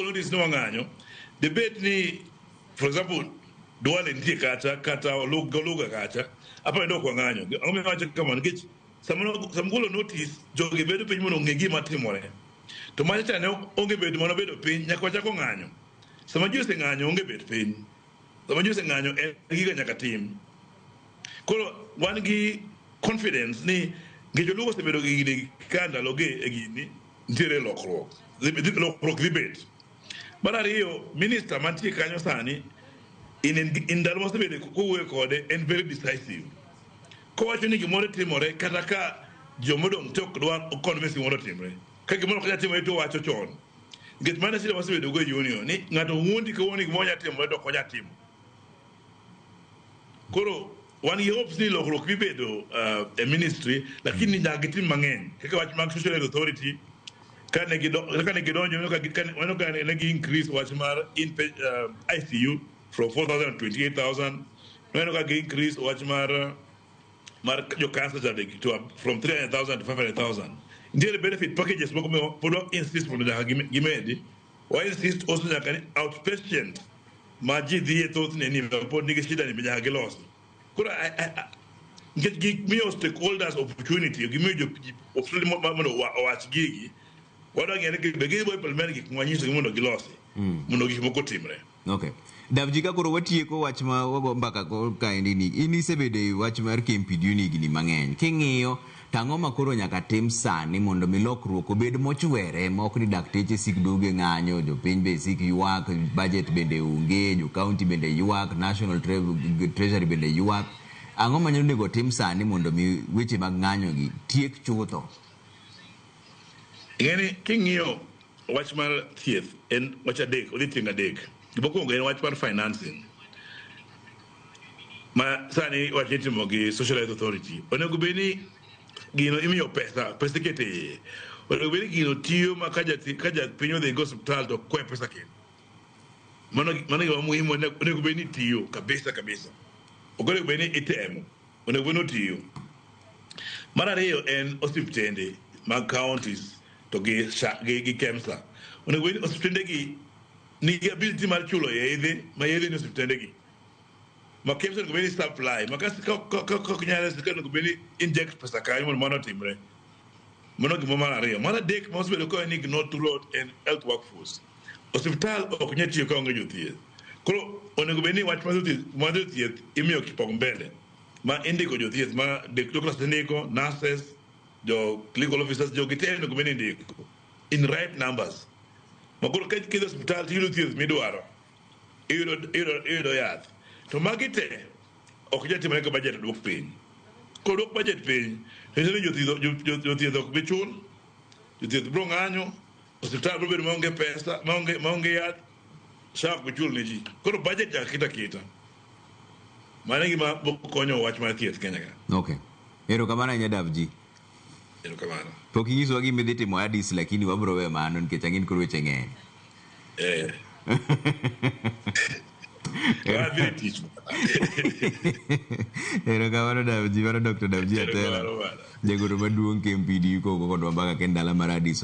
notice ni wang'anyo, debate ni, for example, Duale nitie kacha kata Oluga kacha, aparo ni ok wang'anyo. Ang'o miyo awacho kamano? Nikech sama golo notice, jogi bedo piny mondo ong'e gima timore. To macha cha ne onge bedo mano bedo piny nyaka wachako ng'anyo. Sama ji oseng'anyo onge bet piny. Sama ji oseng'anyo en giga nyaka tim. Koro wan gi confidence ni nikech joluo osebedo gi gini ka ndalogi e gini nitiere lokruok. Lokruok dhi bet. Mar ariyo, minister mantie kanyo sani in ndalo mosebedo kowuoyo kode en very decisive. Kowacho ni gimoro timore kata ka jomodong' te ok dwar convince gimoro otimre. Ka gimoro ok nyal timore to owacho chon. Nikech mano e shida wasebedo go e union ni ng'ato wuondi kawuono ni gimoro nyalo timore to ok onyal timo. Koro wan gi hopes ni lokruok dhi bedo e ministry lakini nyaka gitim mang'eny kaka wach mag social health authority kane gidonjo waneno ka ne gi increase wach mar ICU from 4,000 to 28,000. Waneno ka gi increase wach mar jo cancer cha to from 300,000 to 500,000. Nitiere benefit packages moko ma pod wa insist mondo nyaka gimedi. Wa insist also nyaka ni outpatient ma ji dhiye thothne ni pod nigi shida ni be nyaka gilosi. Koro nikech gimiyo stakeholders opportunity, gimiyo ji opportunity mondo owach gigi, wadwa ng'eyo ni be gidhi implement gik mwanyisogi mondo gilosi, mondo gik moko otimre. Okay. Davji, ka koro watieko wach ma wago mbaka ko kaendi ni in isebedo e wach mar KMPDU ni higni mang'eny. King'iyo to ang'o ma koro nyaka tim sani mondo mi lokruok obed mochwere ma ok ni dakteche sik duoge ng'anyo, jopiny be sik ywak, budget bende onge, jo county bende ywak, national treasury bende ywak. Ang'o ma onego tim sani mondo mi weche mag ng'anyo gi tiek chutho? Ing'eni king'iyo wach mar thieth en wach adek, odhi tieng' adek. Gimokwongo en wach mar financing ma sani wach itimo gi Social Health Authority. Onego bed ni gino imiyo pesa, pesa ikete iye. Onego bed ni gino tiyo ma ka japiny odhi go osiptal to kwaye pesa kendo. Mano gima muhimu onego bed ni tiyo kabisa kabisa. Ok onego bed ni itemo, onego bed ni otiyo. Mar ariyo en osiptende mag counties to gi KEMSA. Onego bed ni osiptende gi nigi ability mar chulo yedhe ma yedhe ni osiptende gi. Ma KEMSA onego bed ni supply, ma ka ok nyalre sirkal onego bed ni inject pesa kanyo mondo mano otimre. Mano gima mar ariyo. Mar adek ma osebedo ka en ignore throughout en health workforce. Osiptal ok nyal tiyo ka onge jothieth. Koro onego bed ni wach mar jothieth imiyo kipaumbele ma indiko jothieth ma doctors indiko, nurses, jo clinical officers, jogi te onego bed ni indiko in right numbers. Ma koro ka idhi osiptal tiyudo thieth midwaro, iyudo yath. To magi te ok nyal timore ka budget oduok piny. Koduok budget piny, to nyiso ni jothieth ok bi chul, jothieth biro ng'anyo, osiptal biro bedo maonge pesa, maonge yath, SHA ok bi chul ne ji. Koro budget nyaka ket aketa. Mano e gima konyo wach mar thieth Kenya ka. Okay. Erokamano ahinya Davji. Erokamano. Pok inyisowa gima idhi timo Addis lakini wabro weyo mano nikech ang'e ni koro weche ng'eny. Eh. Wadhi e tich. Erokamano Davji, mano Dr. Davji Atela. Erokamano bana. Jagoro maduong' KMPDU kogo kodwa mbaka kendo dala mar Addis.